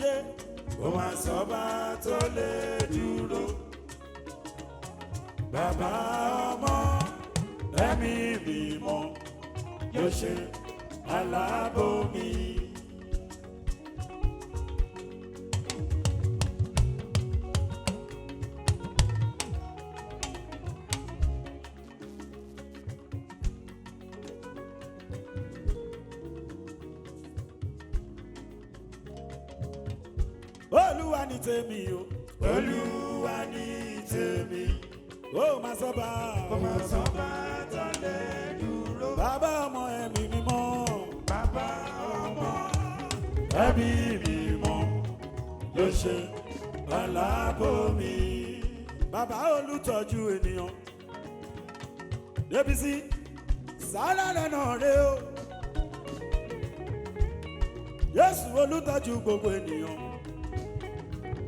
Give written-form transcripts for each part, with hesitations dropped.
Yé kò má sọ́ba tó lè dúró. Bàbá ọmọ ẹ̀mí mímọ́ yóò ṣe aláàbò mi. Olúwa ni tèmi o. Olúwa ni tèmi. Ó máa sọ́ba. Kò má sọ́ba tó lè dúró. Bàbá ọmọ ẹ̀mí mímọ́. Bàbá ọmọ Ẹ̀mí mímọ́ ló ṣe aláàbò mi. Bàbá olùtọ́jú ènìyàn. Débísí, sálá rẹ̀ náà rè o. Jésù olùtọ́jú gbogbo ènìyàn.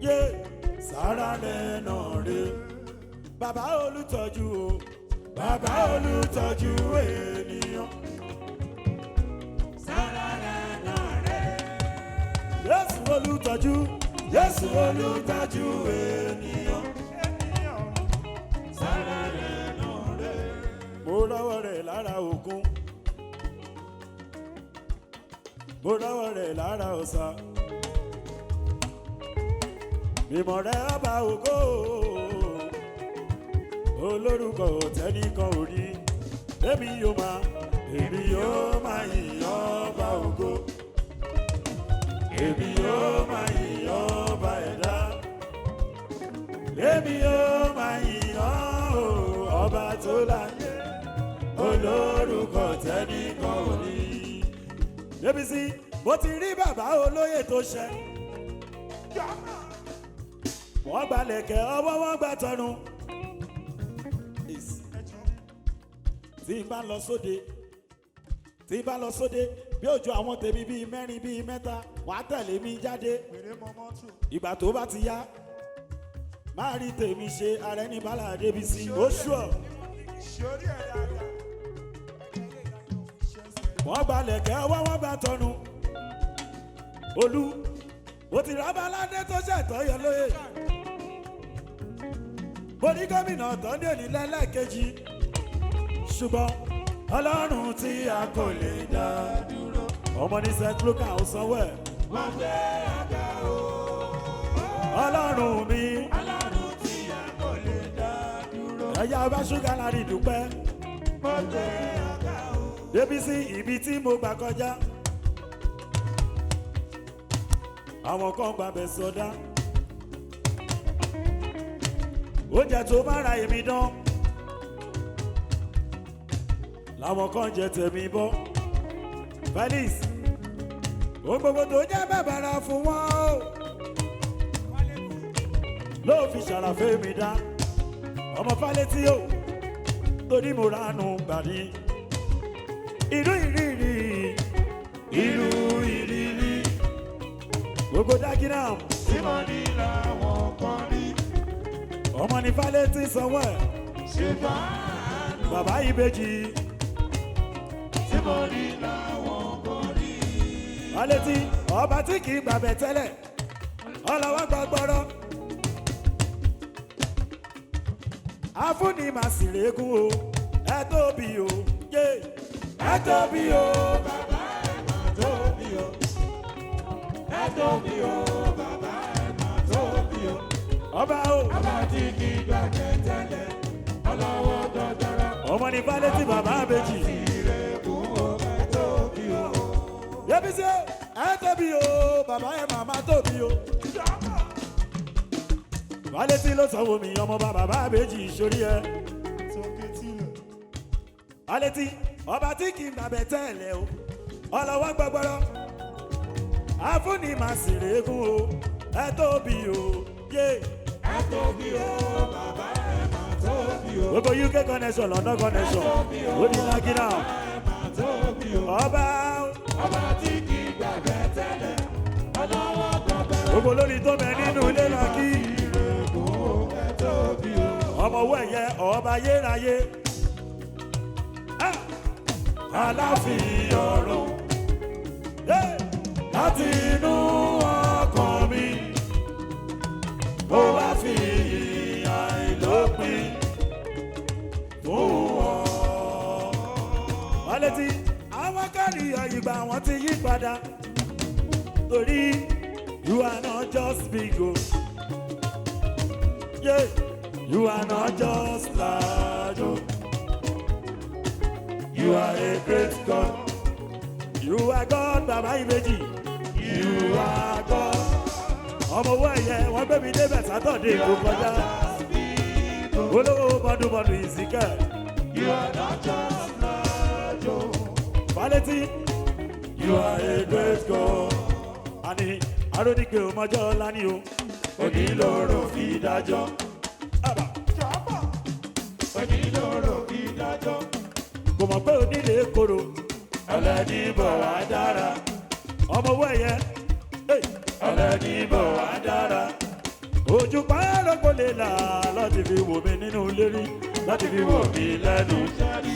Yé sálá rẹ̀ náà rè. Bàbá olùtọ́jú o. Bàbá olùtọ́jú ènìyàn. sára rẹ̀ náà rẹ̀. Jésù olùtọ́jú. Jésù olùtọ́jú ènìyàn. Ènìyàn sára rẹ̀ náà rẹ̀. Mo rọ́wọ́ rẹ̀ lára òkun. Mo rọ́wọ́ rẹ̀ lára ọ̀sà. Mímọ́ rẹ̀ ọba ògo. Olórúkọ tẹ́nìkan ò rí. Èmi yóò máa yìn ọba ògo. Èmi yóò máa yìn ọba ẹ̀dá. Èmi yóò máa yìn ọ́ o, ọba tó láyé olórúkọ tẹ́nìkan ò ní. Débísí, mo ti rí bàbá olóyè tó ṣẹ. Wọ́n gbalẹ̀kẹ̀ ọwọ́ wọ́n gbà tọrùn. Tí n bá lọ sóde, tí n bá lọ sóde, bí òjò àwọn tèmi bíi mẹ́rin bíi mẹ́ta, wàá tẹ̀lé mi jáde. Wèrè mọ mọ́tò. Ìgbà tó bá ti yá, máa rí tèmi ṣe ara ẹni bá là Débísí. Ó ṣùọ̀. Sórí ẹ̀ dáadáa. Wọ́n gbalẹ̀kẹ́ ọwọ́ wọ́n gbà tọnu. Olú, mo ti rábàládé tó ṣẹ̀tọ́ yọ lóye. Mo ní gómìnà tó ní òní lẹ́lẹ́kejì. Ṣùgbọ́n Ọlọ́run tí a kò lè dá Dúró. ọmọ ní St. Luka ò sanwó ẹ̀. Wọ́n gbé àga o. Ọlọ́run mi, Ọlọ́run tí a kò lè dá dúró. ẹ̀yà ọba ṣúgà lárí dúpẹ́. Wọ́n gbé àga o. Débísí ibi tí mo gbà kọjá. Àwọn kan gbàbẹ̀ sọdá. Oúnjẹ tó bá ra èmi dán. Làwọn kan jẹ tèmi bọ́. Felix, ohun gbogbo tó jẹ́ bàbàrà fún wọn o. Ló fi ṣàràfẹ́ mi dá. Ọmọ Fálétí o, torí mo ránú gbàdí. Irú ìrírí, irú ìrírí. Gbogbo dágínà, Tí mo ní làwọn kan rí. ọmọ ní Fálétí sanwó ẹ̀. Ṣùgbọ́n àánú Bàbá ìbejì, tí mo ní làwọn kan rí. Fálétí, ọba tí kì í gbàbẹ̀ tẹ́lẹ̀, ọlọ́wọ́ gbàgbọ́rọ́. Afúnni màá sì régún o, ẹ tóbi o, yé, ẹ tóbi o. Bàbá ẹ̀ máa tóbi o. Ẹ tóbi o. Bàbá ẹ̀ máa tóbi o. Ọba o, Ọba tí kì í gbàgbé tẹ́lẹ̀. Ọlọ́wọ́ gbọgbọrọ. ọmọ ní Fálétí bàbá ìbejì. Ìrẹ̀kùn o. Ẹ tóbi o. Yẹ́bísí ẹ tóbi o, bàbá ẹ màmá tóbi o. Fálétí ló sanwó mi, ọmọ bàbá ìbejì sórí ẹ. Tókè tilẹ̀. Fálétí, ọba tí kì í gbàbẹ̀ tẹ́lẹ̀ o, ọlọ́wọ́ gbọgbọrọ. Afúnni màá sì régún o, ẹ tóbi o, yé. Ẹ tóbi o. Bàbá ẹ̀ máa tóbi o. Gbogbo UK connection, London connection, ó ní lágínà. Ẹ máa tóbi o. Ọba Ọba tí kì í gbàgbé tẹ́lẹ̀. Ọlọ́wọ́ gbọgbọrọ. gbogbo lórí tó bẹ nínú ilé la kí. Ìrẹ̀kùn o. Ẹ tóbi o. Ọmọ owó ẹ̀yẹ ọba yéráyé. Ah! Aláàfin ọ̀run. Hey! Láti inú ọkàn Ìgbà wọn ti yí padà. Torí you are not just big o. Yeah, you are not just large o. You are a great God. You are God, bàbá ìbejì. You are God. Ọmọ owó ẹ̀yẹ wọ́n gbé mi débẹ̀ Saturday tó kọjá. Olówó bọ́dúnbọ́dún ìsìnkẹ́. You are not just large, oh. Falẹ́tí. You are a great God. Àní Aróníke ò mọjọ́ lání o. Onílòrò fi dájọ́. Àbà Jọ̀bọ̀. Onílòrò fi dájọ́. Kò mọ̀ pé onílé koro. Ẹlẹ́ni bọ̀ wá dára. Ọmọ owó ẹ̀yẹ. Hey! Ẹlẹ́ni bọ̀ wá dára. Ojú pàrọ̀ lè là láti fi wò mí nínú lérí láti fi wò mí lẹ́nu.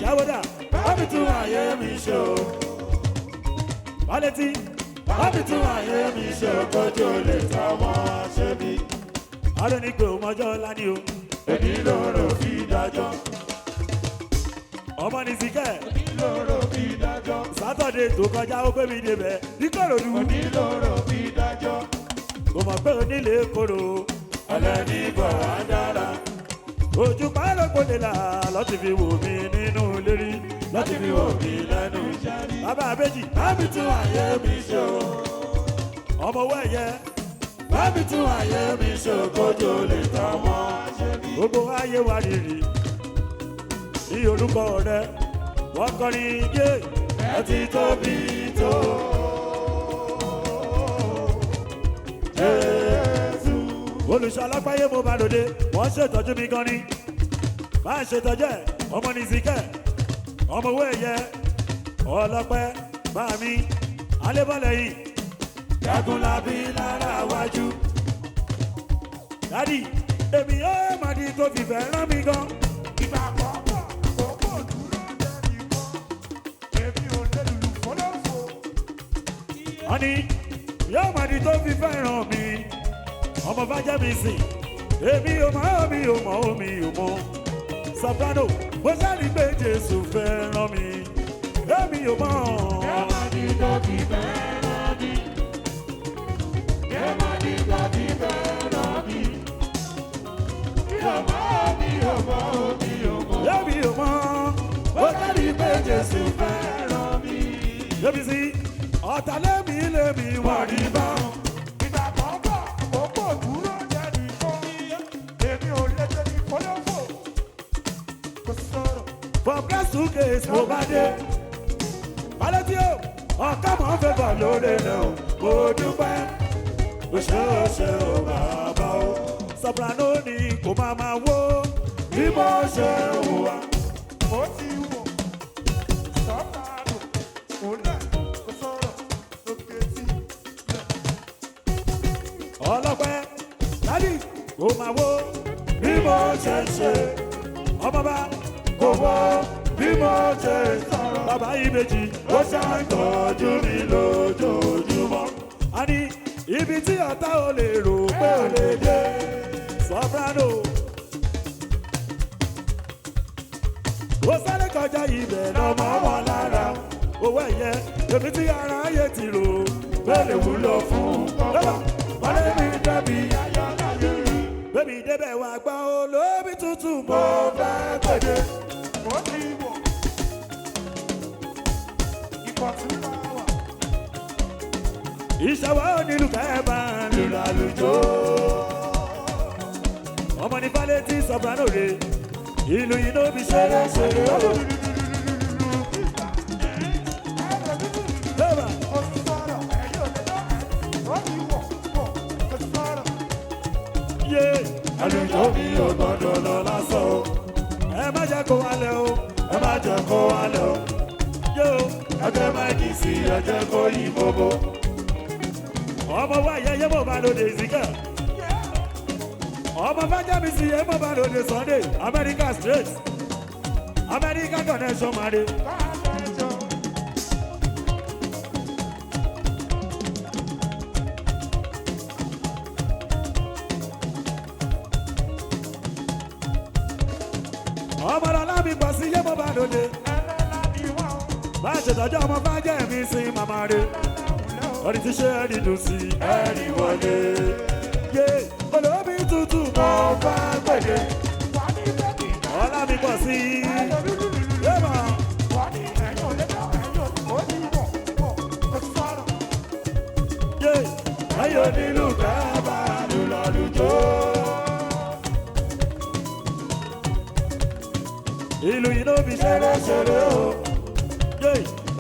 Ṣàwọ́dà bábí tún ayé mi ṣe o. Falẹ́tí bábí tún ayé mi ṣe o kọjú lè ta wọ́n ṣe bí. Aróníke ò mọjọ́ lání o. Onílòrò fi dájọ́. Ọmọ ní sikẹ́. Onílòrò fi dájọ́. Saturday tó kọjá ó gbé mi débẹ̀ níkòròdú. Onílòrò fi dájọ́. Kò mọ̀ pé onílé koro. Ẹlẹ́ni bọ̀ wá dára. Ojú pálọ̀kọ̀ lè là láti fi wò mí nínú lérí láti fi wò mí lẹ́nu. Bàbá àbẹ́jì bábí tún ayé mi ṣe o. Ọmọ owó ẹ̀yẹ bábí tún ayé mi ṣe o kójú lè tọ́ wọ́n. Gbogbo ayé wa rírì ní orúkọ rẹ wọ́n kọrin yé ẹ ti tóbi tó. Jésù. Olùṣọ́ alápáyé mo bá lòde, wọ́n ṣètọ́jú mi gan ni. Máa ṣètọ́jú ẹ̀, ọmọ ní zikẹ́, ọmọ owó ẹ̀yẹ, ọlọ́pẹ́, bá mi, alébọ̀lẹ̀ yìí, jagunlabi lára wájú. Dádì, èmi yóò má di tó fìfẹ́ rán mi gan. Ìgbà àkọ́kọ́, àkókò dúró jẹ́rìí kan. Èmi ò lè lùlù fọlọ́fọ̀. Wọ́n ní yóò má di tó fìfẹ́ rán mi. Ọmọ fàjẹ́ mi sìn, èmi ò mọ̀, mi ò mọ̀, mi ò mọ̀. Soprano, mo sáré pé Jésù fẹ́ràn mi, èmi ò mọ̀. Ẹ má di tó fi fẹ́ràn mi. Ẹ má di tó fi fẹ́ràn mi. Mi ò mọ̀, mi ò mọ̀, mi ò mọ̀. Èmi ò mọ̀, mo sáré pé Jésù fẹ́ràn mi. Yẹ́bi sí, ọ̀tá lémi lémi wọ́n rí bá. Ìgbà àkọ́kọ́, àkókò dúró jẹ́rìí kan. Èmi ò lè ṣe ní fọlọ́fọ̀. Kò sọ̀rọ̀. From grace to grace mo bá dé. Balẹ̀tí o, ọ̀ká mọ̀ ń fẹ́ bọ̀ lórí rẹ̀ o, mo dúpẹ́. O ṣé o ṣé o bàbá o. Soprano ni kò máa máa wó bí mo ṣe hùwà. Ó ti wọ̀, sọ́pàánù, òun náà kò sọ̀rọ̀ lókè tí. Ọlọ́pẹ́, dádì kò máa wó bí mo ṣe ń ṣe. Ọmọba kò wó bí mo ṣe ń sọ̀rọ̀. Bàbá ìbejì ó ṣàǹtọ́jú mi lójoojúmọ́. A ní ibi tí ọ̀tá ò lè rò pé ò lè dé. Soprano. Ó sáré kọjá ibẹ̀ lọ́mọ wọn lára. Owó ẹ̀yẹ èmi tí ara ayé ti rò bẹ́ẹ̀ lè wúlò fún. Lọ́wọ́ wọlé mi dẹ́bi Ayọ̀ láyé rí, bébí débẹ̀ wá gbọ́ olómi tútù mo fẹ́ pèdè. ó ti wọ̀. Ikọ̀ tí máa wà, Ìṣàwọ̀ onílù kẹ́ẹ̀bá ń lùlù àlùjọ. Ọmọ ní Fálétí Soprano rè ìlú yìí ló fi ṣeré ṣeré o. Bébà kò sọ̀rọ̀, ẹ̀yin ò lè dá ẹ̀. Ó ti wọ̀, wọ̀, kò sọ̀rọ̀. Yé àlùjọ mi ò gbọ́dọ̀ lọ lásán o. Ẹ má jẹ́ kó wálẹ̀ o, ẹ má jẹ́ kó wálẹ̀ o. Yé o, ẹgbẹ́ máìkì sí ẹ jẹ́ kó yí bóbó. Ọmọ wa yẹ yẹ mọ̀ bá lóde ìsìnkẹ́. Ọmọ fájámi sí yẹ mọ̀ bá lóde Sunday, America straight. America connection mare. Káàlẹ́jọ, Ọmọ lọ́la mi pọ̀ sí yẹ mọ̀ bá lóde. ẹlẹ́lá ni wọ́n. Bá a ṣe tọ́jú ọmọ fájẹ́ mi sí màmá rẹ̀. Ọ̀rì tí ṣe ẹ̀rí dùn sí ẹ̀rí wọlé. Yé olómi tútù mọ́ bá gbẹ̀dẹ̀. Ọlá mi pọ̀ sí i. Yé mà. Yé ayọ̀ nílùú kábà lùlọ́lùjọ́. Ìlú yìí ló fi ṣeré ṣeré o. Yé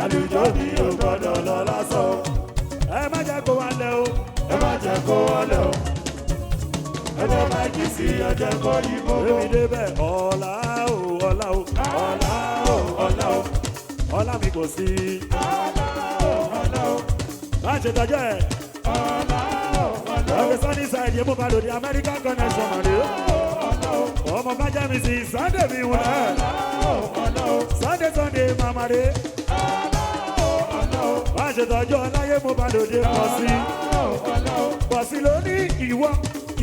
àlùjọ mi ò gbọ́dọ̀ lọ lásán. Ẹ má jẹ́ kó wálẹ̀ o. Ẹ má jẹ́ kó wálẹ̀ o. Ẹ jẹ́ máa kí sí ọjọ́ kọ́ yìí mọ́. Èmi débẹ̀ ọ̀la o ọ̀la o ọ̀la o ọ̀la o ọ̀la mi kò sí. Ọ̀la o ọ̀la o. Má ṣe tọ́jú ẹ̀. Ọ̀la o ọ̀la o. Ọ̀gbẹ́ Sunny side yẹn mú balò di American connection mọ̀ ní. Ọmọ bájá mi sí Sunday mi wúlẹ̀. Sunday Sunday màmá rè. Má ṣe tọ́jú ọláyé mú balò dé pọ̀ sí. Pọ̀ sí ló ní ìwọ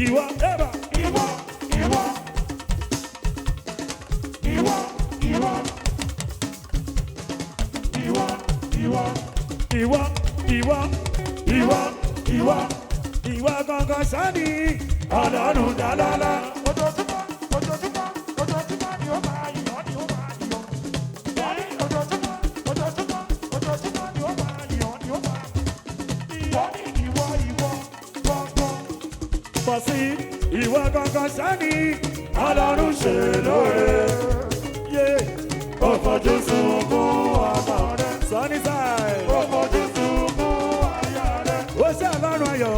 ìwọ ẹ̀bà. Ìwọ, ìwọ, ìwọ, ìwọ, ìwọ, ìwọ, Ìwọ ìwọ ìwọ ìwọ ìwọ gangan sani ọlọ́run dálálá. Ojoojúmọ́, ojoojúmọ́, ojoojúmọ́ ni ó máa yọ̀ ni ó máa yọ̀. Wọ́n ní ojoojúmọ́, ojoojúmọ́, ojoojúmọ́ ni ó máa yọ̀ ni ó máa. Wọ́n ní ìwọ, ìwọ, gbọ̀ngàn. Pọ̀ sí ìwọ gangan sani ọlọ́run ṣe lóore. Yé ó fojú sunkún ọmọ rẹ̀. Sunny side. Ó fojú sunkún aya rẹ̀. Ó ṣe ọlọ́run ayọ̀.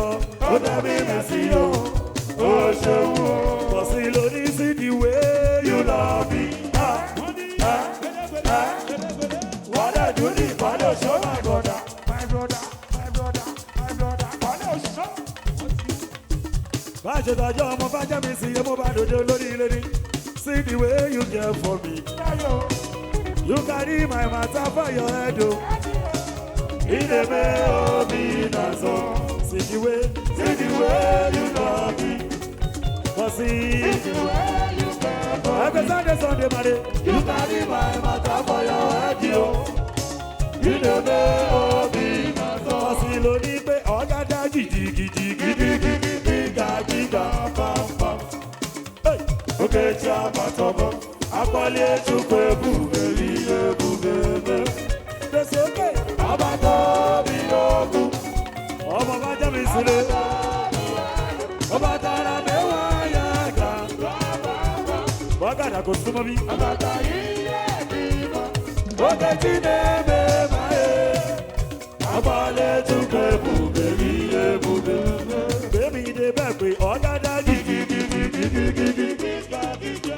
Ó dàbí mẹ́sì o. Ó ṣeun o. Pọ̀ sí lóní sí the way you love me. Ah, ah, ah. Wọ́n dẹ̀ dún ní ìpàdé òṣó, my brother, my brother, my brother, my brother. Ìpàdé òṣó. Bá a ṣe tọ́jú ọmọ fájẹ́mi sí iye mo bá dòde lórí ilé ní. See the way you care for me. Táyọ̀. You carry my matter for your head o. Ineme omi na so. See the way, see the way you love me. Kò sí. Ẹgbẹ́ Sunday Sunday Mare. You carry my matter for your head o. Ineme omi na so. Kò sí lóní pé ọ̀gá dá gidigidi gidigidi gíga gíga pàmpàm. Okechi Abatọmọ, akpọ̀lé Chukwu ebube ihe ebube ebe. Gbèsè òkè. Ọba tó bí ogun. Ọmọ bá jẹ́ mi sílé. Ọba tara mẹ́wàá yá ga. Bọ́gàdà kò súnmọ́ bí. Okechi na-eme ma e. Akpọ̀lé Chukwu ebube ihe ebube ebe. Gbèmí dé bẹ́ẹ̀ pé ọ̀gádà gidigidigidigidi.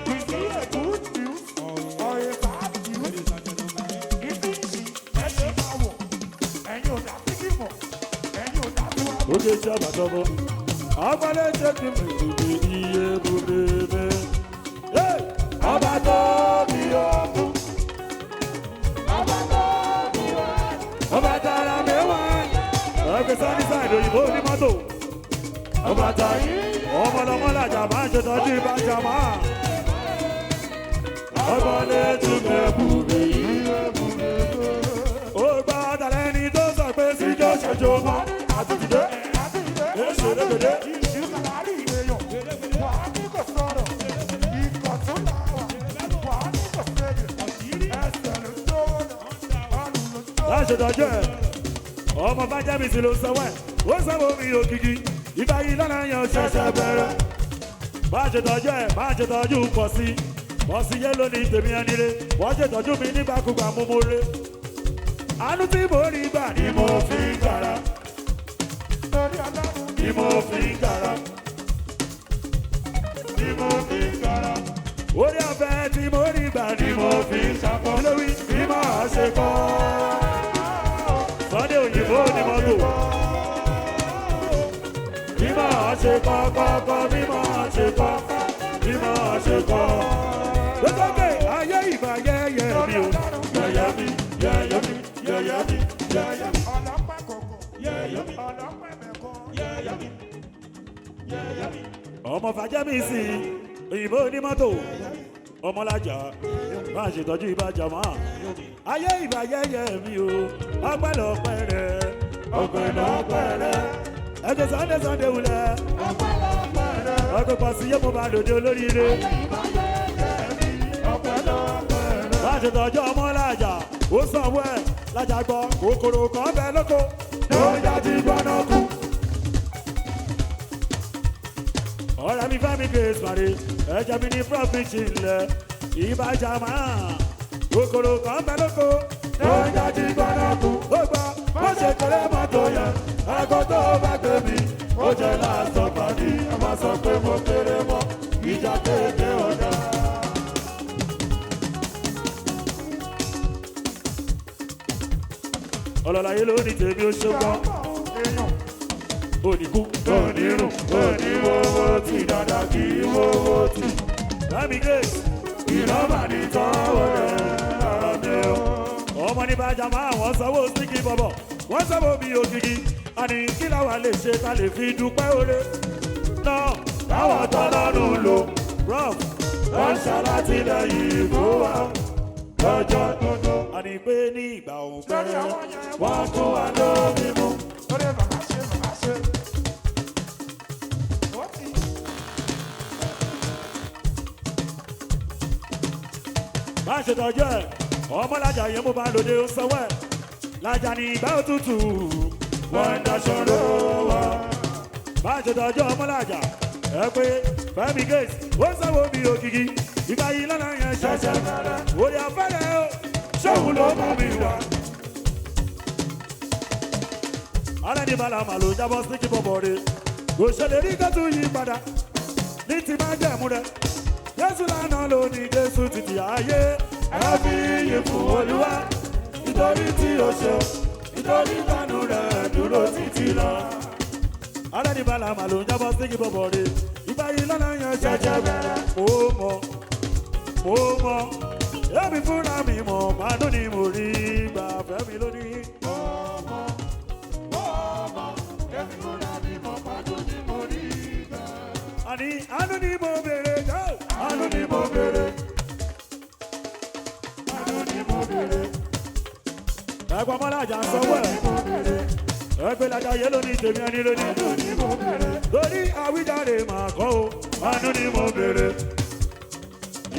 We see a good news or a bad news. Ibi ìṣì ẹ ṣe máa wọ̀. Ẹ̀yin ò dá sí kímọ̀. Ẹ̀yin ò dá sí wa. Ogechi Abatọmọ, agbálẹ̀ jẹ́ kí n bèbè iye bèbè. Ọba tó bí ogun. Ọba tara mẹ́wàá. Ẹgbẹ́ sani sáìdì òyìnbó onímọ́tò. Ọba ta ọmọlọmọ làjà máa ń ṣe tọ́jú ìbájà máa. Ọgbọ́n tún bẹ̀ bùbí iye bùbí. Ó gbọ́ tàlẹ́ni tó sọ pé síjọ́ ṣojo mọ́. Àtúntìdé. Àti ìdè. Èṣù lókèdè. Ìṣù kàlárí èèyàn. Wà á ní kò sọ̀rọ̀. Ìkọ̀tún làwà. Wà á ní kò sẹ́yìn. Ẹsẹ̀ ló tó náà. Ọrùn ló tó. Láṣẹ tọjú ẹ ọmọ fájábìsì ló sanwó ẹ ó sanwó mi òkìkí ìgbà yìí lọ́nà yan ṣẹ̀ṣẹ̀ bẹ̀rẹ̀ bá ṣe tọ́jú ẹ bá ṣe tọ́jú pọ̀ sí pọ̀ sí yé lónìí tèmi ẹni re wọ́n ṣe tọ́jú mi nígbàkúgbà mú mo re àánú tí mo rí gbà ni mo fi ń gara Torí Ọlọ́run. ni mo fi ń gara Ni mo fi ń gara. orí ọ̀fẹ́ tí mo rí gbà ni mo fi ń ṣàpọ̀ lórí bí màá ṣe kọ́ Sunday òyìnbó ni mọ́tò. Bí máa ṣe kọ́ kọ́kọ́, bí máa ṣe kọ́, bí máa ṣe kọ́. Lọ́sọ̀kè ayé ìbà yẹ́yẹ́ mi o. Yẹ́yẹ́ mi, yẹ́yẹ́ mi, yẹ́yẹ́ mi, yẹ́yẹ́ mi. Ọlọ́pàá kọ̀ọ̀kan. Ọlọ́pàá mẹ́kọ̀ọ́. Ọmọ Fàjẹ́mi sí òyìnbó onímọ́tò. Ọmọlájà. Bá a ṣètọ́jú ìbàjá mọ́. Ayé ìbàyẹyẹ mi o, ọpẹ́lọpẹ́ rẹ, ọpẹ́lọpẹ́ rẹ. Ẹgbẹ́ Sunday Sunday wulẹ̀, Ọpẹ́lọpẹ́ rẹ. ọkọ̀ pọ̀ sí yé mo bá lòdì olóríire. Ayé ìbáyẹyẹ mi. Ọpẹ́lọpẹ́ rẹ. Bá a ṣètọ́jú ọmọ làjà, ó sanwó ẹ̀ lájà gbọ́, kòkòrò kan bẹ lóko, ló ń jáde gbọ́nà kú. Ọ̀rẹ́ mi Fẹ́mi Grace Mare, ẹ̀jẹ̀ mi ní prọfìtì ilẹ̀, ìbàjá máa. Kòkòrò kan bẹ lóko, ló ń jáde gbọ́nà kú. Ó gbọ́, bó ṣe kéré mọ́tò yẹn, ẹ̀kọ́ tó bá gbé mi, ó jẹ́ lásán pàdé, ẹ má sọ pé mo kéré mọ́, ìjà kéèké ọ̀dà. Ọlọ́láyé ló ní tèmi ó ṣe gbọ́. Èèyàn. Oníkú, onírun, oníwówó tí dada kì í wówó tì. Fẹ́mi Grace, ìrọ́bà ní tọ́wọ́ rẹ̀ àmì o. Ọmọ ní bàjá máa wọ́n sanwó síkì bọ̀bọ̀, wọ́n sanwó bí òkìkí. Àní kí làwa lè ṣe ta lè fi dúpẹ́ oore. Náà táwọn tọ́lọ́run lò, Prof, wọ́n ṣalátìlẹ́yìn fún wa lọ́jọ́ Dodo. Àní pé ní ìgbà òun pẹ́, Lórí àwọn yẹn. wọ́n kún wa lómi mu. Lórí bàbá ṣe bàbá ṣe. Ó ti. Má ṣe tọ́jú ẹ̀, ọmọlájà yẹn mo bá lòdì ó sanwó ẹ̀. Lájà ní ìgbà òtútù, wọ́n ń daṣọ ló wá. Má ṣe tọ́jú ọmọlájà, ẹ pé Fẹ́mi Grace, ó sanwó mi òkìkí. Ìgbà yìí lọ́nà yẹn ṣẹ̀ṣẹ̀ bẹ̀rẹ̀. Orí afẹ́rẹ́ o, ṣóun ló mú mi wá. Alẹ́ ní bàlá màlúù jábọ́ sí kí bọ̀bọ̀ rè. Kò ṣèlérí kó tún yí padà ní ti máa jẹ̀mú rẹ̀. Jésù lánàá ló ní Jésù títí ayé. Ẹ fi iyì fún Olúwa nítorí tí ó ṣe, nítorí ìbánu rẹ̀ dúró títí lọ. Alẹ́ ní bàlá màlúù jábọ́ sí kí bọ̀bọ̀ rè. Ìgbà yìí lọ́nà yẹn ṣẹ̀ṣẹ̀ bẹ̀rẹ̀. Mo mọ̀, mo mọ̀, èmi fúnra mi mọ̀, màánú ni mo rí gbà fẹ́ mi lónìí. Ọmọ. Ọmọ. Èmi fúnra mi mọ̀ pàdún ni mo rí gbà. Àní àánú ni mo béèrè jọ́, àánú ni mo béèrè. Àánú ni mo béèrè. Ẹ̀gbọ́n mọ́lájà ń sanwó ẹ̀. Mo béèrè. Ẹgbẹ́ lajà yé lónìí tèmi ẹni lónìí. Àánú ni mo béèrè. Torí àwíjàre màá kọ́ o, àánú ni mo béèrè.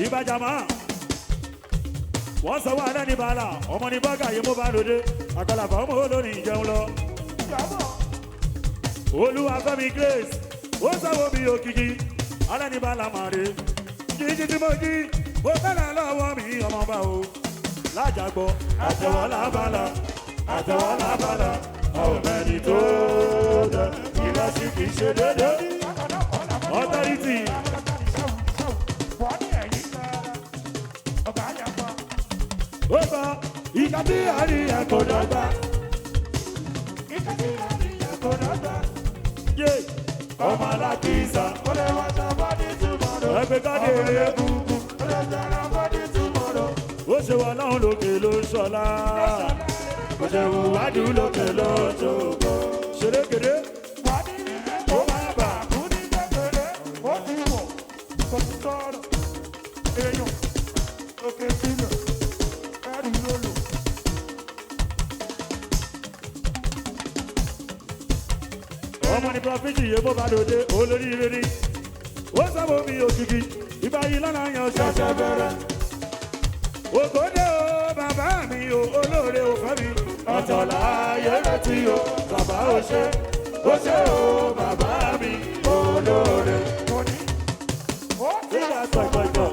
Ìbàjá máa. Wọ́n sanwó alẹ́ ní bàálà, ọmọ ní bọ́gà yìí mo bá lòdì. Àgbàlagbà ọmọ olórin ìjẹun lọ. Ìjàmbá. Olúwa Fẹ́mi Grace, ó sanwó mi òkìkí, alẹ́ ní bàálà màá rè. Jíjí tí mo jí, mo fẹ́ràn lọ́wọ́ mi ọmọba o. Lájàgbọ́, àtẹ̀wọ́ lábala, àtẹ̀wọ́ lábala, ọ̀bẹ̀ni tó dẹ̀, ìrẹsì kìí ṣe déédéé. Authority. Ó sọ, ìka tí a rí ẹ kò dọ́gba. Yé, ọmọ alákìísà, ẹgbẹ́ káde eré. Ó ṣe wà láwọn lókè ló ń ṣọlá. Ó ṣe wùwádìí lókè ló ń ṣògo. Ṣerékeré, ó máa bà. Òkè sílẹ̀, ẹrù ló lò. Ọmọ ní prọfíjì yìí bó bá lòdì olórí rere. Ó sábò mi òkìkí, ìgbà yìí lọ́nà yẹn ṣẹ̀ṣẹ̀ bẹ̀rẹ̀. Ògòdè o, bàbá mi o, olóore ò fẹ́ mi. Ọ̀tọ̀ láàyè retí o, bàbá ò ṣe. Ó ṣe o, bàbá mi, olóore. Mo ní, ó ti Nígbà tọ̀tọ̀tọ̀.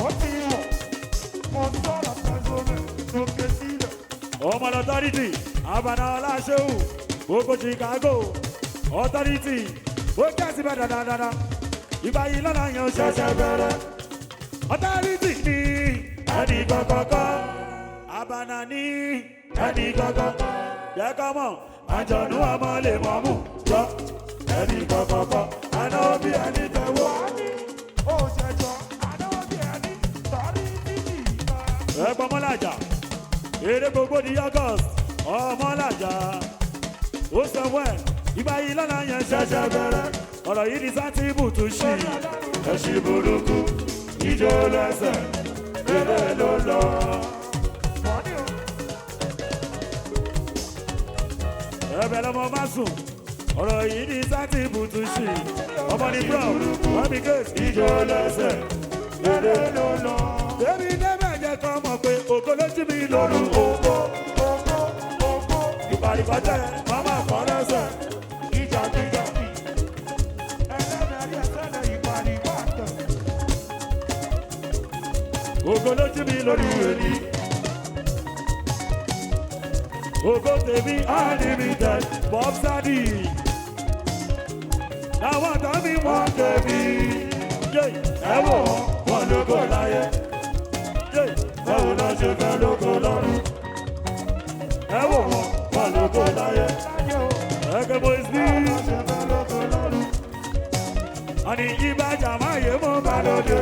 ó ti wọ̀, mo sọ̀rọ̀ pẹ̀lú rẹ̀ lókè sílẹ̀. Ọmọ lọ́tọ́rìtì, Abana Ọláṣẹ́wù, gbogbo Chicago, ọ̀tọ́rìtì, ó kẹ́sì bẹ́ẹ̀ dáadáa. Ìgbà yìí lọ́nà yẹn ṣẹ̀ṣẹ̀ bẹ̀rẹ̀. Ọ̀tọ́rìtì ní ẹnì kọ̀kọ̀kọ̀, Abana ní ẹnì kọ̀kọ̀kọ̀. Jẹ́ kọ́ mọ̀, àjọ̀nú ọmọ lè mọ̀ mú jọ. Ẹnì kọ̀kọ̀kọ̀, àná bí ẹni tẹ̀wọ́. Ó ṣẹjọ, àdáwọ̀ bí ẹni, tọ́rí títì ìta. Ẹ̀gbọ́n mọ́lájà, eré gbogbo ní August, ọmọlájà, ó sanwó ẹ̀, ìgbà yìí lọ́nà yẹn ṣẹ̀ṣẹ̀ bẹ̀rẹ̀, ọ̀rọ̀ yìí ní sátìbù tún ṣì, ẹ̀ṣin burúkú, ìjó lẹ́sẹ̀, Eré ló lọ. Ẹ̀bẹ̀ lọmọ má sùn. Ọ̀rọ̀ yìí ní sátì bùtùṣì. Ọmọ ní bro, wọ́n mi gé ìjọ lẹ́sẹ̀. Eré ló lọ. Débi débẹ̀ jẹ́ kọ́ mọ̀ pé ògo lójú mi lóru ògo. Ìbàrìbàjẹ́ màmá kọ́ lẹ́sẹ̀. Ògo lójú mi lóru èmi. Ògo tèmi unlimited Bob Sadi. Làwọn tó mi wọ́n tèmi. Yé, ẹ wò wọ́n, wọ́n lógo láyé. Yé, báwo lọ ṣe fẹ́ lógo lọ́run? Ẹ wò wọ́n, wọ́n lógo láyé. Ẹgbẹ́ mo sí. Àní ìbàjá máa yé mọ́ bá lóde.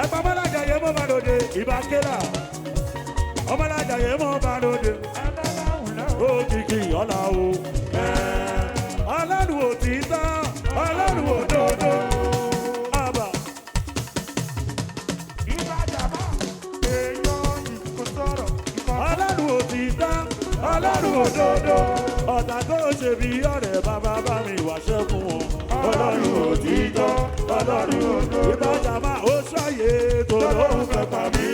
Ẹ̀pọ̀ ọmọlájà yé mọ́ bá lóde. Ìbá kélà. Ọmọlájà yé mọ́ bá lóde. Òkìkí ọ̀la o. Ọlọ́run òtítọ́, ọlọ́run òdodo. Àbà. Ọlọ́run òtítọ́, ọlọ́run òdodo. Ọ̀tá tó ṣe bí ọ̀rẹ́ bàbá bá mi wá ṣẹ́kùn wọn. Ọlọ́run òtítọ́, ọlọ́run òdodo. Ìbájà máa ó ṣàyè tó lóun fẹ́ pa mí.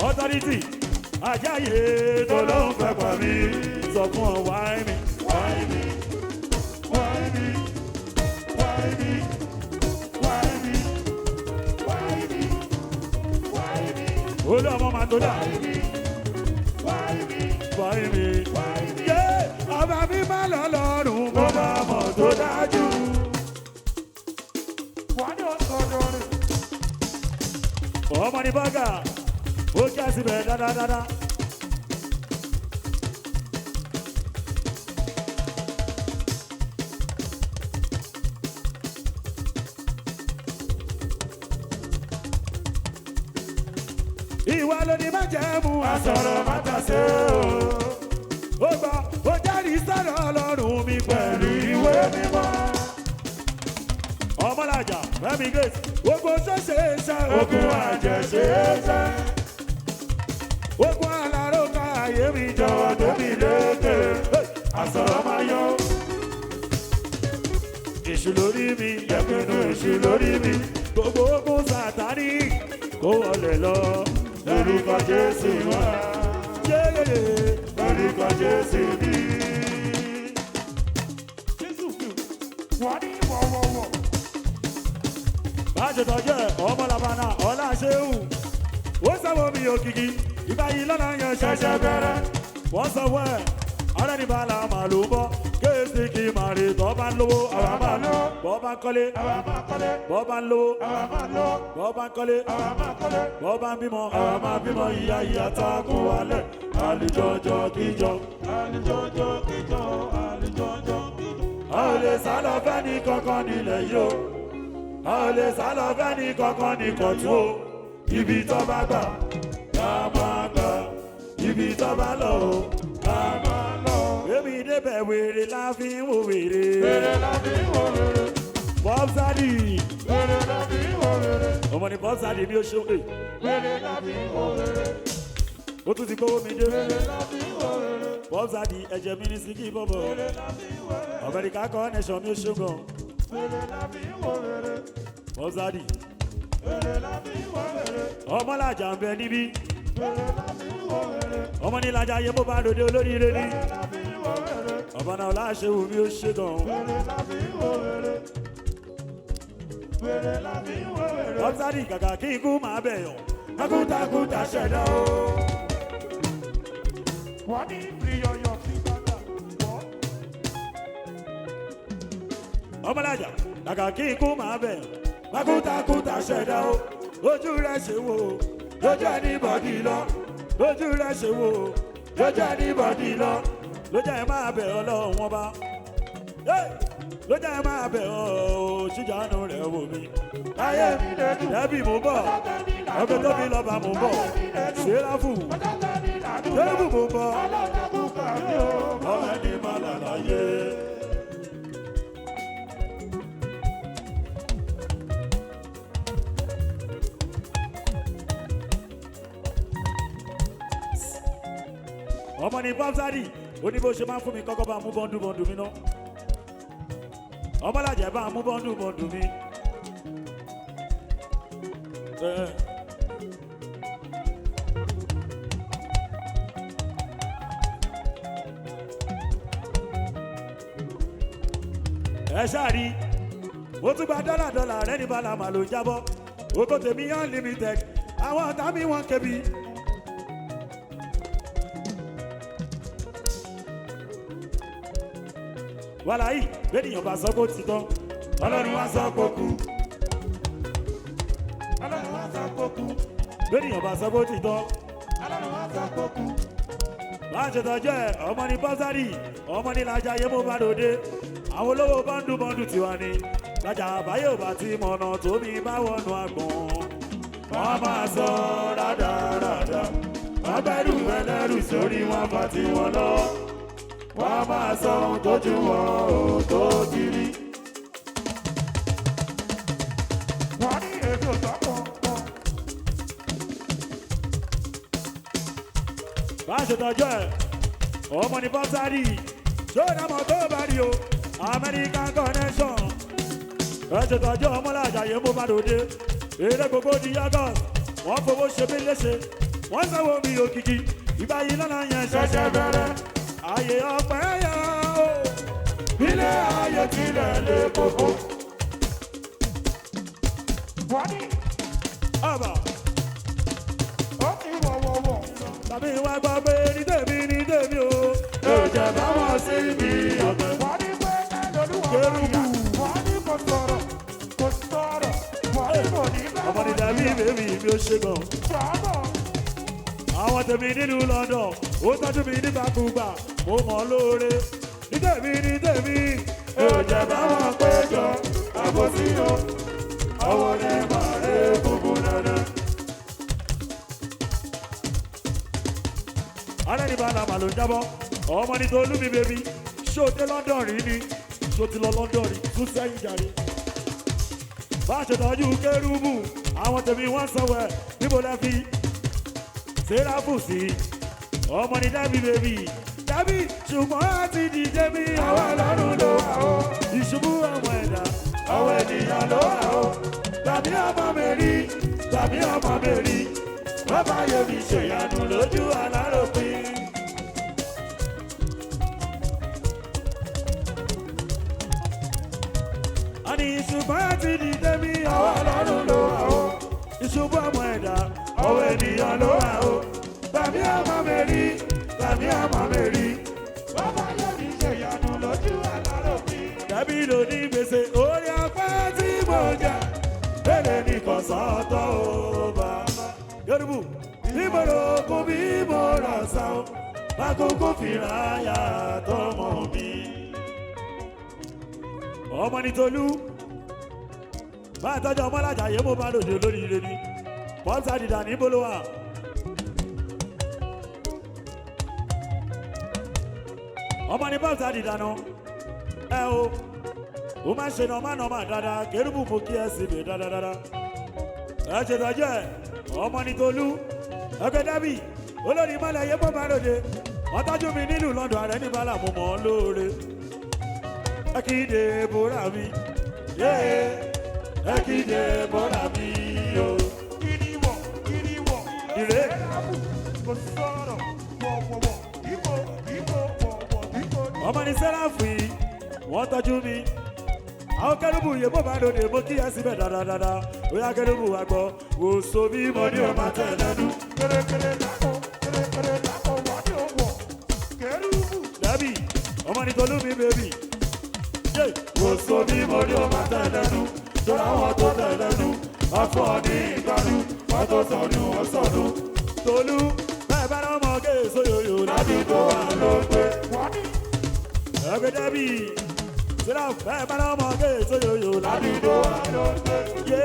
Ọ̀tọ́rìtì ajáyé tó lóun fẹ́ pa mí. Sọ fún ọ wáyé mi. Olú ọmọ máa tó dà. Wáyé mi. Yé ọba mi máa lọ lọ́rùn mo máa mọ̀ tó dájú. Ọmọ ní bọ́gà ó já síbẹ̀ dáadáa. Ìwà ló ní májẹ̀mú àsọ̀rọ̀ mátàsé o. Ó gbọ́, ó jẹ́rìí sọ̀rọ̀ Ọlọ́run mi pẹ̀lú ìwé mímọ́. Ọmọlàjà Fẹ́mi Grace, gbogbo ṣẹ̀ṣẹ̀ ṣe ogun àjẹṣe ṣe. Ogun aláró ká ayé mi jọ̀wọ́ tó mi lékè. Àsọ̀rọ̀ máa yọ. Èṣù lórí mi, ẹ̀pinnu èṣù lórí mi. Gbogbo ogun Sàtánì kó wọlé lọ. Lórúkọ Jésù wá. Yéyéyé. Lórúkọ Jésù mi. Báṣe tọ́jú ẹ̀ ọmọ làbànà ọ̀la ṣéwù. Ó sábọ̀ mi òkìkí, ìgbà yìí lọ́nà yẹn ṣẹ̀ṣẹ̀ bẹ̀rẹ̀. Wọ́n sanwó ẹ̀, ọ̀rẹ́ ní bàálà màlúù bọ́. Kéèsì kì í máa rí tọ́ bá ń lówó, àwa máa lọ. Bọ́ bá ń kọ́lé, bọ́ bá ń lówó, bọ́ bá ń kọ́lé, bọ́ bá ń bímọ, àwa máa bímọ ìyá ìyá tá a kún wálẹ̀. Àlùjọjọ kíjọ. A ò lè sá lọ fẹ́ ní kankan nílẹ̀ yìí o. A ò lè sá lọ fẹ́ ní kankan ní kọ̀tún o. Ibi tó bá gbà, ká máa gbà. Ibi tó bá lọ o, ká máa lọ. Èmi débẹ̀ wèrè la fi ń wo wèrè. Bob Sadi. Ọmọ ni Bob Sadi mi ò ṣe é. Ó tún ti gbówó mi dé. Bob Sadi ẹ̀jẹ̀ mi ní síkì bọ̀bọ̀. Amẹ́ríkà connection mi ò ṣe gan. Bob Sadi. Ọmọlàjà ń bẹ níbí. Ọmọ ní ìlàjà yẹ bó bá ròde olóríire ní. Ọba náà láṣẹ wù mí ó ṣe gan. Bob Sadi kàkà kí ikú máa bẹ̀yàn. Takútakúta ṣẹ̀dá o. Wọ́n ní ìrìyọ̀yọ̀ sí bàtà wọ́. Ọmọlàjà kàkà kí ikú máa bẹ̀yàn. Takútakúta ṣẹ̀dá o. Ojú rẹ̀ ṣe wò ó. Lójú ẹni bọ̀dì lọ. Lójú rẹ̀ ṣe wò ó. Lójú ẹni bọ̀dì lọ. Lójú ẹ máa bẹ̀ ọ́ lọ́wọ́ wọn bá. Hey! Lójú ẹ máa bẹ̀ ọ́ ṣíjànú rẹ̀ wò mí. Ayé mi lè dùn. Dẹ́bì mò ń bọ̀. Ọkọ̀ tóbi lọ́ba mò ń bọ̀. Sèráfù. Dẹ́bù mò ń bọ̀. ayé. Ọmọ ní bọ́sárì ó ní bó ṣe máa ń fún mi kọ́kọ́ bá mú bọ́ndù bọ́ndù mi ná. Ọmọlàjẹ́ bá mú bọ́ndù bọ́ndù mi. Ẹ ṣáà rí, mo tún gba dọ́là dọ́là rẹ ní balama ló ń jábọ́ oko tèmi unlimited àwọn ọ̀tá mi wọ́n kébi. Wàláyé bẹ́ẹ̀nìyàn bá sọ pé ó ti tán, Ọlọ́run wá sọ pé ó kú. Ọlọ́run wá sọ pé ó kú. Bẹ́ẹ̀nìyàn bá sọ pé ó ti tán. Ọlọ́run wá sọ pé ó kú. Bá a ṣe tọ́jú ẹ̀, ọmọ ní bọ́sárì, ọmọ ní lajà yé mo bá ròde. Àwọn olówó bọ́ndù bọ́ndù tiwa ni. Lajà àbáyé ò bá ti mọ̀nà tómi bá wọnú àgbọ̀n. Wọ́n máa sọ rádaràdà. Wọ́n bẹ̀rù ẹlẹ́rù sórí wọn bá ti wọn lọ. Wọ́n máa sọ ohun tójú wọn ò tó kiri. Wọ́n ní èmi ò tọ́ pọ̀ pọ̀. Bá a ṣe tọ́jú ẹ̀, ọmọ ní bọ́sárì, ṣó dàmọ̀ tó bá rí o, American connection. Ẹ ṣe tọ́jú ọmọlájà yẹn mo bá ròde. Eré gbogbo di yagos, wọ́n fowó ṣe mí léṣe, wọ́n sanwó mi òkìkí, ìgbà yìí lọ́nà yẹn ṣẹ̀ṣẹ̀ bẹ̀rẹ̀. Ayé ọpẹ́ yọ o, ilé ayé tilẹ̀ lé koko. Wọ́n ní Ọ̀bà ó ti wọ̀ wọ̀ wọ̀. tàbí wá gbọ́ pé ní tèmi ní tèmi o. Ẹ jẹ́ bá wọn sí ibi ọ̀tẹ̀. Wọ́n ní pé ẹ lolúwa wá ìyá. Wọ́n ní kò sọ̀rọ̀, kò sọ̀rọ̀. Wọ́n ní kò ní bá Ọmọ ní dàbí bèbí mi ò ṣe gan. Sọ̀rọ̀. Àwọn tèmi nílùú London, ó tọ́jú mi nígbàkúgbà, mo mọ̀ ọ́ lóore. Ní tèmi ní tèmi, ẹ ò jẹ́ bá wọn péjọ, àbòsí o, ọwọ́ ní màrè gbogbo dandan. Alẹ́ ní bàlá màlúù jábọ́, ọmọ ní Tolú mi bèbí, ṣó o dé London rí ni, ṣó o ti lọ London rí, tún sẹ́yìn jàre. Bá a ṣe tọ́jú kérúbù, àwọn tèmi wọ́n sanwó ẹ̀, níbo lẹ́ fi sẹ́ráfù sí? Ọmọ ní dábì bèbí dábì, ṣùgbọ́n àti dìde mi ọwọ́ Ọlọ́run ló wà o. Ìṣubú àwọn ẹ̀dá, ọwọ́ ènìyàn ló wà o. Tàbí ọmọ mi rí, tàbí ọmọ mi rí, bàbá yẹmi ṣèyanu lójú aláròpin. Àní ṣùgbọ́n àti dìde mi ọwọ́ Ọlọ́run ló wà o. Ìṣubú àwọn ẹ̀dá, ọwọ́ ènìyàn ló wà o. Tàbí ọmọ mi rí, tàbí ọmọ mi rí. Bàbá yóò ní ṣèyanu lójú aláròpin. Tàbí ló ní gbèsè orí apá tí mo jẹ. Bẹ́ẹ̀ ni kò sọ́tọ̀ o bàbá. Yorùbá bí mo rò kún bí mo rà sá o. Bákòókò fìrà yàtọ̀ mọ́ mi. Ọmọ ní Tolú. Bá a tọ́jú ọmọlájà yé mo bá lòdì olóríire ni. Pọ́ńsá dìdà ní Bólúwà. Ọmọ ní pọ́ńsá dìdà náà ẹ o, ó máa ń ṣe nọmá nọmá dáadáa, kérúbù mú kí ẹ sì bè dáadáa. Ẹ ṣe tọ́jú ẹ, ọmọ ní Tolú, ẹgbẹ́ dábì olórí mọ́lẹ̀ yé bó máa lòde. Wọ́n tọ́jú mi nílùú London, ààrẹ ní bàálà mo mọ̀ ọ́ lóore. Ẹ kì í dé bóra mi yéé, ẹ kì í dé bóra mi o. Kiri wọ̀, kiri wọ̀. Ìrè. Sẹ́ráfù kò sọ̀rọ̀. Wọ̀ wọ̀ wọ̀. Ìbò ìbò wọ̀ wọ̀ ìbò. Ọmọ ní sẹ́ráfù yìí wọ́n tọ́jú mi. Àwọn kérúbù yìí bó bá lòdì mo kí ẹ síbẹ̀ dáadáa. Ó yá kérúbù wa gbọ́ wò so bí mo ní o máa tẹ̀ lẹ́nu. Kèrèkèrè lápò, kèrèkèrè lápò, wọ́n ní ó wọ̀. Kérúbù. Dábì ọmọ ní Tolú mi bèbí. Yé wò so bí mo ní o máa tẹ̀ lẹ́nu. Jọra àwọn tó tẹ̀ lẹ́nu. Afọ ní ìgbàlú, wọ́n tó sọnù wọ́n sọnù. Tolú bẹ́ẹ̀ bá rán ọmọ kéèso yòyò ládùúgbò wa ló pé. Wọ́n ní Ẹgbẹ́ dábì sílá bẹ́ẹ̀ bá rán ọmọ kéèso yòyò ládùúgbò wa ló pé. Yé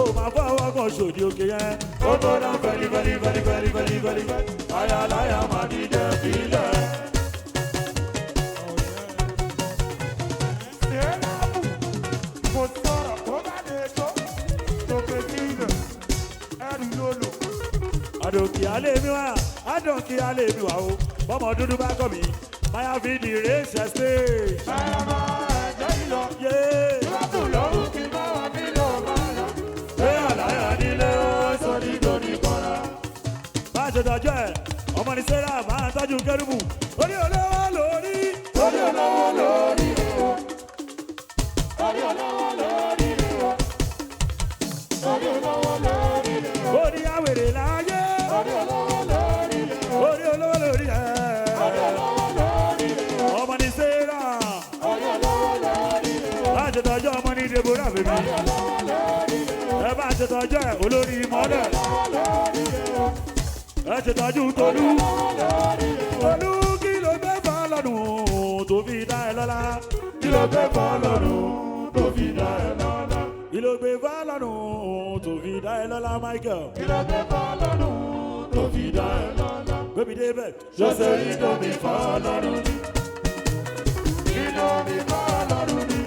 o máa fọ́ ọwọ́ kan ṣòdì òkè yẹn. Ó tó dá fẹ́lí fẹ́lí fẹ́lí fẹ́lí fẹ́lí fẹ́lí fẹ́lí. Ayáláyà máa dídẹ̀ sílẹ̀. Àdòkì alẹ́ mi wá, àdòkì alẹ́ mi wá o. Bọ́mọ dúdú bá kọ́ mi, máyà fi di race estate. Yé! Ṣé àlàyé nílé ó sọ ní lórí kọ́ra? Bá a ṣe tọ́jú ẹ̀, ọmọ ní Sarah máa tọ́jú kẹ́rùbù. Orí olówó lórí. Orí olówó lórí o. Orí olówó lórí o. Orí olówó lórí o. Orí àwèrè láyé. Orí olówó lórí o. Orí olówó lórí ẹ̀. Orí olówó lórí o. Ọmọ ní Sarah. Orí olówó lórí o. Bá a ṣe tọ́jú ọmọ ní Deborah bèbí. Orí olówó lórí o. Ẹ bá a ṣe tọ́jú ẹ̀ olórí mọ́lẹ̀. Olówó lórí o. Ẹ ṣe tọ́jú Tolú. Olówó lórí o. Tolú kí ló gbé fọ́ lọ́dún tó fi dá ẹ lọ́lá? Kí ló gbé fọ́ lọ́rùn tó fi dá ẹ lọ́lá? Kí ló gbé fọ́ lọ́dún tó fi dá ẹ lọ́lá Michael? Kí ló gbé fọ́ lọ́rùn tó fi dá ẹ lọ́lá? Gbémi débẹ̀. Ṣọ́ṣẹ́ ìdómi fọ́ lọ́rùn ni. Ìdómi fọ́ lọ́rùn ni.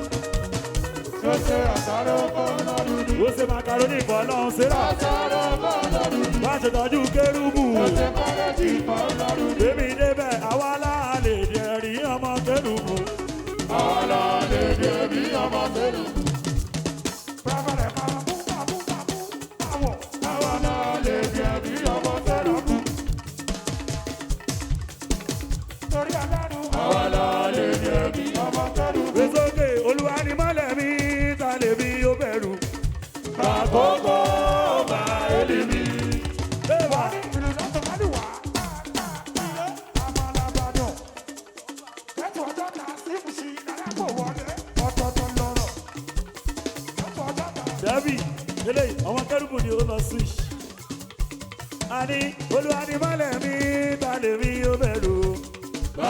Ṣọ́ṣẹ́ àṣàrò fọ́ lọ́rùn ni. Ó ṣe macaroni fọ́ lọ́hún Sarah. Àṣàrò fọ́ lọ́rùn ni. Bá a ṣe tọ́jú kérúbù. Ṣọ́ṣẹ́ kọ́lẹ́jì fọ́ lọ́rùn ni. Gbémi débẹ̀ àwa láàlè dẹ̀rí ọmọ kérúbù. Ọlá lè dé bí ọmọ tẹ́lẹ̀. Àwa náà lè dé bí ọmọ tẹ́lẹ̀. Àwa náà lè dé bí ọmọ tẹ́lẹ̀. Gbèsókè olúwa ni mọ́lẹ̀ mi ta lè mi ó bẹ̀rù. Àkókò bá elimi. Bébà Dẹ́bì eléyìí àwọn kérúbù ni ó lọ switch. Àní olúwa ni mọ́lẹ̀ mi ta lè mi ó bẹ̀rù.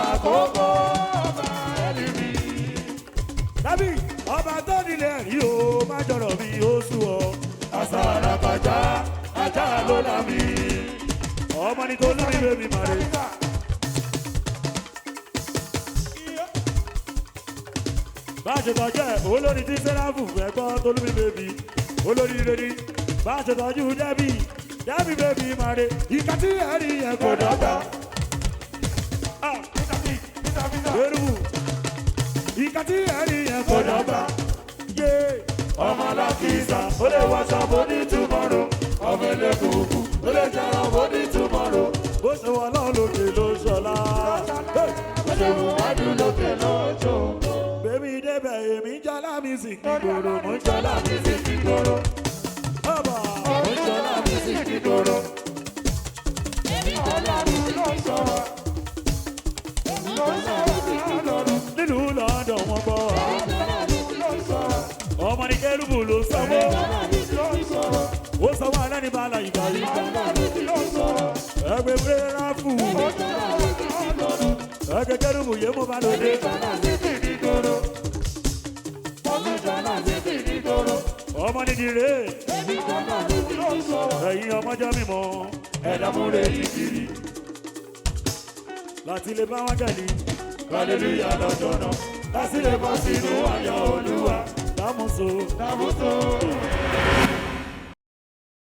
Àkókò bá elimi. Dẹ́bì ọba tó nílẹ̀ rí o má jọ̀rọ̀ mi ó sú ọ. Àsàrà kọjá, ajá ló là mí. Ọmọ ni tó lórí bèbí màrè. Bá a ṣe tọ́jú ẹ̀ olórí tí sẹ́ráfù fẹ́ gbọ́ tolúmi bèbí olórí rere. Bá a ṣe tọ́jú Dẹ́bì Dẹ́bì bèbí màrè. Ìka tí ẹ̀ rí yẹn kò dọ́gba. Ah, Kérúbù ìka tí ẹ̀ rí yẹn kò dọ́gba. Yé Ọmọ alákìísà, ó lè wọṣọ bó ní túmọ̀rọ̀. Ọmọ ẹlẹ́kùnkùn, ó lè jẹran bó ní túmọ̀rọ̀. bó ṣe wọ lọ́ọ́ lókè ló ṣọlá. Hey! Ó ṣe wù wá dùn lókè lọ́jọ́. Bèbí débẹ̀ èmi ń jọlá music nígboro mò ń jọlá Jọlá mi sì ti gbòòrò. ọ̀bà. Ó jọlá mi sì ti gbòòrò. Nílùú London wọ́n gbọ́. Ọmọ ní kérúbù ló sanwó. Ó sanwó alẹ́ bala ìgbà yìí. Ẹgbẹ́ búrẹ́ráfù. Ẹgbẹ́ kérúbù yé mo bá lòdì. Ọmọ ní dire. Ẹ̀yin ọmọjọ́ mímọ́. Ẹ̀dá múre ìkiri, Láti lè bá wọn gẹ̀lì. hallelujah lọ́jọ́ náà. Lásìlè bọ́ sínú ayọ̀ Olúwa. Dámúso. Dàmúso.